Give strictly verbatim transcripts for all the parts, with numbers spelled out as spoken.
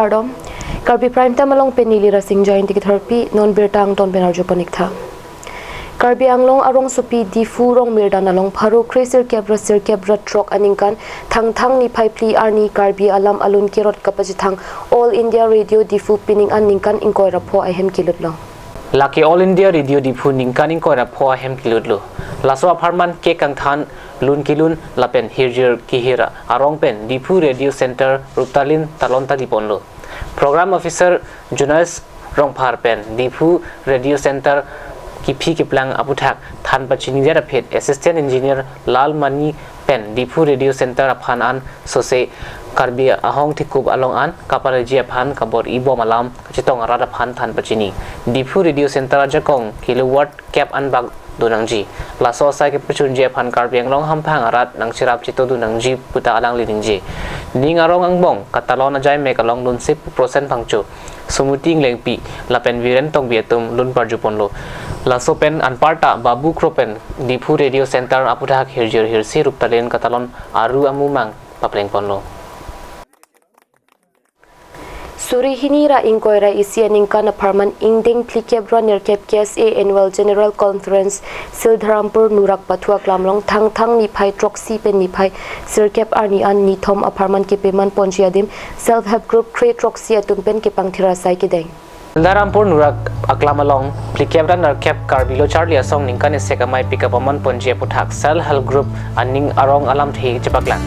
Kardom. Karbi Prime Time along pen neli Rasing Jain tikitharpi, non birta angton pen arju pon ik tha. Karbi Anglong arongsopi Diphu Rongmirdan along pharo kre sirkep ra sirkep ra throk aningkan Thangthang niphai phli arni Karbi alam alun kerot kapachethang All India Radio Diphu pining an ningkan ingkoi ra pho ahem kelut long. Lake All India Radio Diphu ningkan ingkoi ra pho ahem kelutlo. Laso apharman kek kangthan, lun kelun lapen hirjir kehir arong pen Diphu Radio Center ruptalin talon ta diponlo. Program Officer Jonas Rongphar pen Diphu Radio Center kephi keplang aputhak than pachinidet aphi Assistant Engineer Lal Mani pen Diphu Radio Center aphan an sose Karbi ahong thikup along an kaparji aphan kabor-i bom alam kachetong arat aphan than pachini. Diphu Radio Center ajakong kilowatt kep anbak donangji. Laso asai kepachunji aphan Karbi Anglong hamphang arat nangcherap chito donangji puta alangli ningje. Ning arong angbong katalon ajaimek along lunse pu Prosen Phangcho, Sumuti Englengpi lapen Viren Tokbi atum lun parjuponlo. Laso pen anparta Babu Kro pen Diphu Radio Center aputhak hirjir hirsi ruptalin katalon aru amumang paplengponlo. Suri hini ra ingkoi ra isi aningkan apharman ingdeng phlikep ra nerkep K S A Annual General Conference Sildharampur Nurak Pathu Aklam along Thangthang niphai throksi pen niphai sirkep arni an nithom apharman kepeman ponji adim Self Help Group kre throksi atum pen kepangthir asai kedeng. Sildharampur Nurak Aklam along phlikep ra nerkep Karbi Lo Charli Asong ningkan isek amei pika paman ponji aputhak Self Help Group aning arong alamthe chepaklang.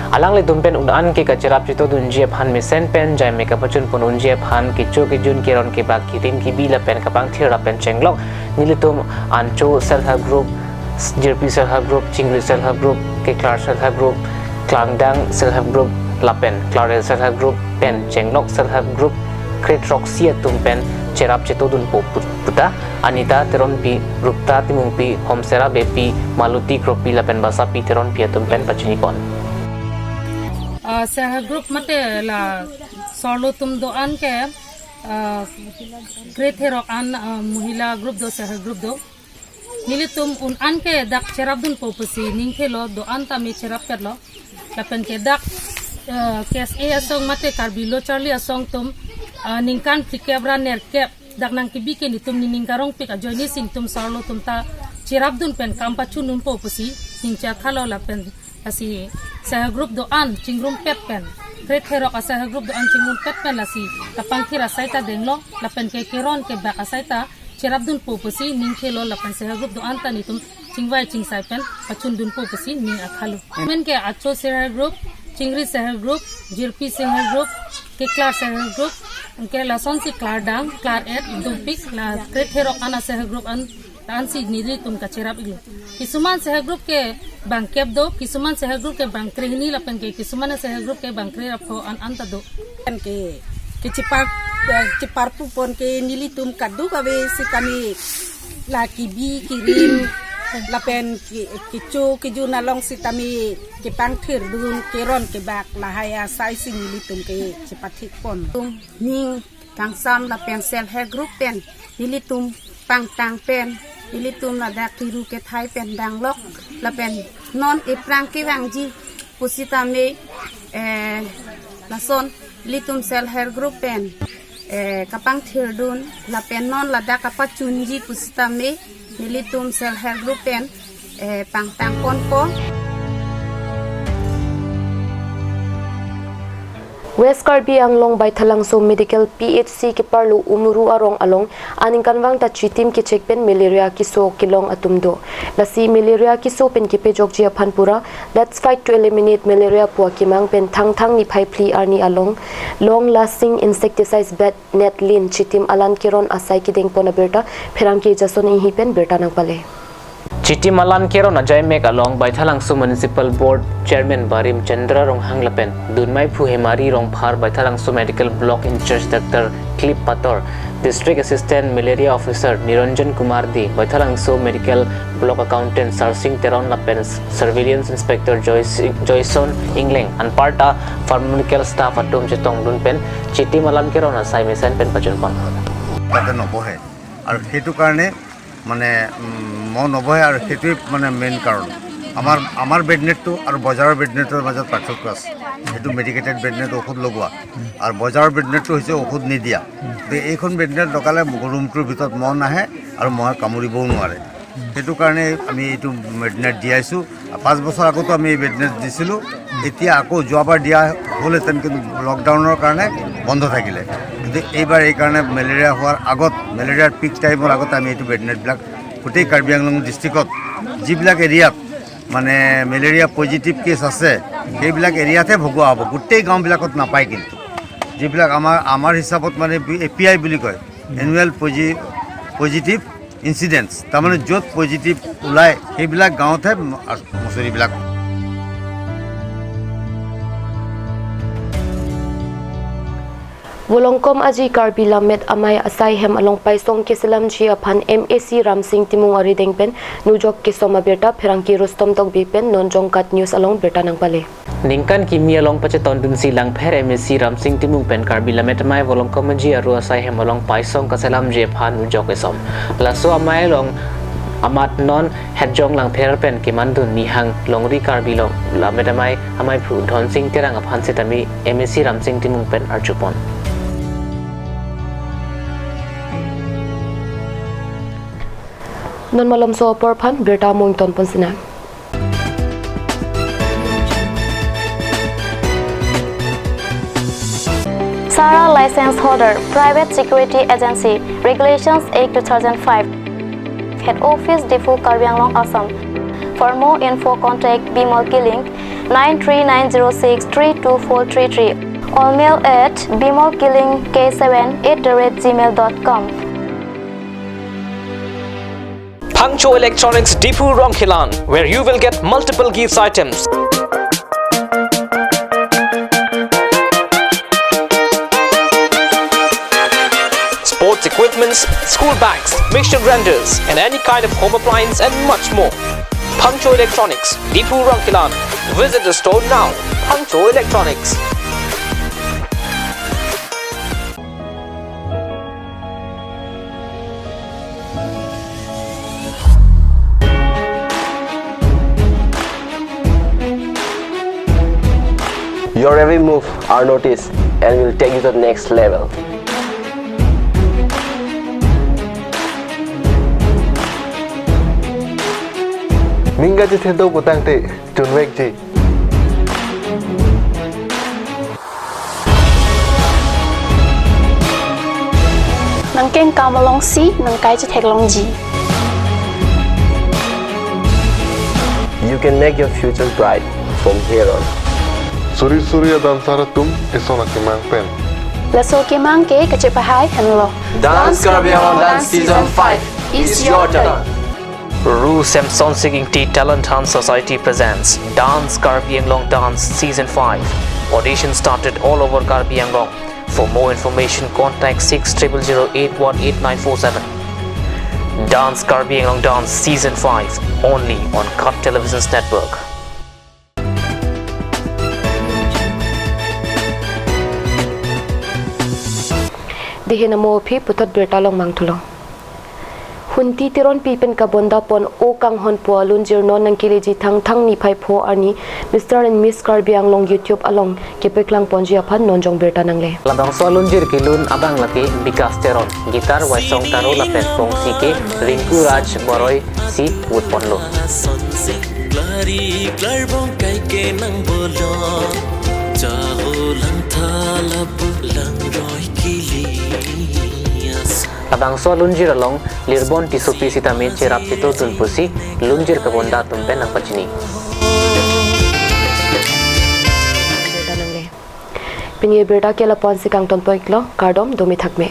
Alanglitum pen un-an ke kacherap chito dunji aphan mesen pen jaimek kapachun pon unji aphan kecho kejun keron kebak kirim kibi lapen kapangthir lapen chenglok nelitum ancho Self Help Group, Jirpi Self Help Group, Chingri Self Help Group, Keklar Self Help Group, Klangdang Self Help Group lapen Klarel Self Help Group pen chenglok Self Help Group kre throksi atum pen cherap chito dunpo put-, puta Anita Teronpi, Rupta Timungpi, Homsera Beypi, Maluti Kropi lapen Basapi Teronpi atum pen pachinipon. Ah, Self Help Group mate la sorlo atum do-an ke, ah, kre therok an, ah, Mohila Group do, Self Help Group do. Nelitum un-an ke dak cherap dunpo pusi ning thelo, do-an tame cherap petlo. Lapen ke dak, eh, K S A Asong mate Karbi Lo Charli Asong atum, eh, ningkan phlikep ra nerkep dak nangkebi ke nelitum nening karongpik ajoine si nelitum sorlo atum ta cherap dun pen kam pachun dunpo pusi ning chakha lo lapen lasi Self Help Group do-an chingrumpet pen, kre therok a Self Help Group do-an chingrumpet pen lasi kapangthir asai ta denglo lapen ke keron kebak asai ta cherap dunpo pusi ning thelo lapen Self Help Group do-an ta nelitum chingvai chingsai pen pachun dunpo pusi ning akha lo. Men ke acho Self Help Group, Chingri Self Help Group, Jirpi Self Help Group, Keklar Self Help Group, ke lasonsi Klardang, Klar et, Dumpik, la kre therok an a Self Help Group an, ansi nelitum kacherap iklo. Kisuman Self Help Group ke bangkep do, kisuman Self Help Group ke bangkre hini lapen ke kisuman Self Help Group ke bangkre ra pho an an ta do. Pen ke, ke chepar, eh, cheparpu pon ke nelitum kadokave sitame la kibi kirim lapen ke, kecho kejun along sitame kepangthir dun keron kebak lahai asai si nelitum ke chepathik pon. Tum ning kangsam lapen Self Help Group pen nelitum pangtang pen nelitum ladak kiru kethai pen danglok lapen non ephrang kevangji pusitame, eh, lason nelitum Self Help Group pen, eh, kapangthir dun lapen non ladak kapachunji pusitame nelitum Self Help Group pen, eh, pangtang ponpo. West Karbi Anglong Baithalangso Medical P H C keparlo Umuru arong along aningkanvang ta chitim kechek pen malaria keso kelong atum do. Lasi malaria keso pen kepejokji aphan pura Let's Fight to Eliminate Malaria pu akemang pen Thangthang niphai phli arni along long lasting insecticides bat net lin chitim alan keron asai kedengpon abirta pherangke Jason Inghi pen birta nangpale. Chitim alan keron ajaimek along Baithalangso Municipal Board Chairman Barim Chandra Ronghang lapen Dunmai Phu Hemari Rongphar, Baithalangso Medical Block in-charge Doctor Clip Pator, District Assistant Malaria Officer Niranjan Kumar Dey, Baithalangso Medical Block Accountant Sarsing Teron lapen Surveillance Inspector Joyce, Joyson Engleng, anparta pharmaceutical staff atum chetongdun pen chitim alan keron asai mesen pen pachunpon. তাতে নবহে। আৰু সেইটো কাৰণে মানে, উম, মহ নবহে আৰু সেইটোৱে মানে মেইন কাৰণ। আমাৰ আমাৰ বেড নেটটো আৰু বজাৰৰ বেড নেটৰ মাজত পাৰ্থক্য আছে। সেইটো মেডিকেটেড বেড নেট, ঔষধ লগোৱা, আৰু বজাৰৰ বেড নেটটো হৈছে ঔষধ নিদিয়া। গতিকে এইখন বেড নেট লগালে ৰুমটোৰ ভিতৰত মহ নাহে আৰু মহে কামুৰিবও নোৱাৰে। সেইটো কাৰণে আমি এইটো বেড নেট দিয়াইছোঁ। পাঁচ বছৰ আগতো আমি এই বেড নেট দিছিলোঁ। এতিয়া আকৌ যোৱাবাৰ দিয়া হ'লহেঁতেন, কিন্তু লকডাউনৰ কাৰণে বন্ধ থাকিলে। কিন্তু এইবাৰ এইকাৰণে মেলেৰিয়া হোৱাৰ আগত, মেলেৰিয়াৰ পিক টাইমৰ আগতে আমি এইটো বেড নেটবিলাক গোটেই কাৰ্বি আংলং ডিষ্ট্ৰিক্টত যিবিলাক এৰিয়াত মানে মেলেৰিয়া পজিটিভ কেছ আছে, সেইবিলাক এৰিয়াতহে ভগোৱা হ'ব। গোটেই গাঁওবিলাকত নাপায়। কিন্তু যিবিলাক আমাৰ আমাৰ হিচাপত মানে এ পি আই বুলি কয়, এনুৱেল পজি পজিটিভ ইনচিডেণ্টছ, তাৰমানে য'ত পজিটিভ ওলায় সেইবিলাক গাঁৱতহে ম- মচুৰিবিলাক। Volongkom aji Karbi Lammet Amei asai hem along paisong keselamji aphan M A C Ramsing Timung arideng pen nujok kesom abirta pherangke Rustom Tokbi pen non Jongkat News along birta nangpale. Ningkan kimi along pachetondunsi Langpher M A C Ramsing Timung pen Karbi Lammet Amei Volongkom aji aru asai hem along paisong keselamji aphan nujok kesom. Laso amei along amat non Hetjong Langpher pen kemandun Nihang Longri Karbi Long Lammet Amei, Amei Phu Dhonsing Terang aphan setame M A C Ramsing Timung pen arjupon. Non malomso apor aphan birta mungton pon sinang. SARA license holder, Private Security Agency, Regulations Act two thousand five. Head Office Diphu, Karbi Anglong, Assam. For more info, contact Bimal Killing, nine three nine zero six three two four three three, or mail at bimalkilling k seven at the rate gmail dot com. Phangcho Electronics Diphu Rongkhelan, where you will get multiple gifts items. Sports equipments, school bags, mixture grinders, and any kind of home appliance and much more. Phangcho Electronics, Diphu Rongkhelan. Visit the store now. Phangcho Electronics. Your every move are noticed and will take you to the next level. Ning kachethek do putangte chunvekji. Nangkengkam alongsi nangkai chetheklongji. You can make your future bright from here on. Suri suri a-dancer atum eson akemang pen. Laso akemang ke kachepahai henlo. Dance Karbi Anglong Dance Season five is your turn. Ru Semsonsing Ingti Talent Hunt Society presents Dance Karbi Anglong Dance Season five. Audition started all over Karbi Anglong. For more information, contact six triple zero eight one eight nine four seven. Dance Karbi Anglong Dance Season five, only on Cut Televisions Network. Dehin amo aphi puthot birta along mangthulo. Hunti Teronpi pen kabonda pon O Kanghonpo alunjir non nangkeleji Thangthang niphai pho arni Mister and Miss Karbi Anglong YouTube along kepeklang ponji aphan non jong birta nangle. Labangso alunjir kelun abang lake Bikas Teron, guitar Waisong Taro lapen pongsi ke Rinku Raj Boroi si vut ponlo. Labangso alunjir along Lirbon Tissopi sitame cherap chetodun pusi lunjir kabonda atum pen nangpachini. Pini birta ke lapu-an si kangton pon-iklo, kardom, dome thakme.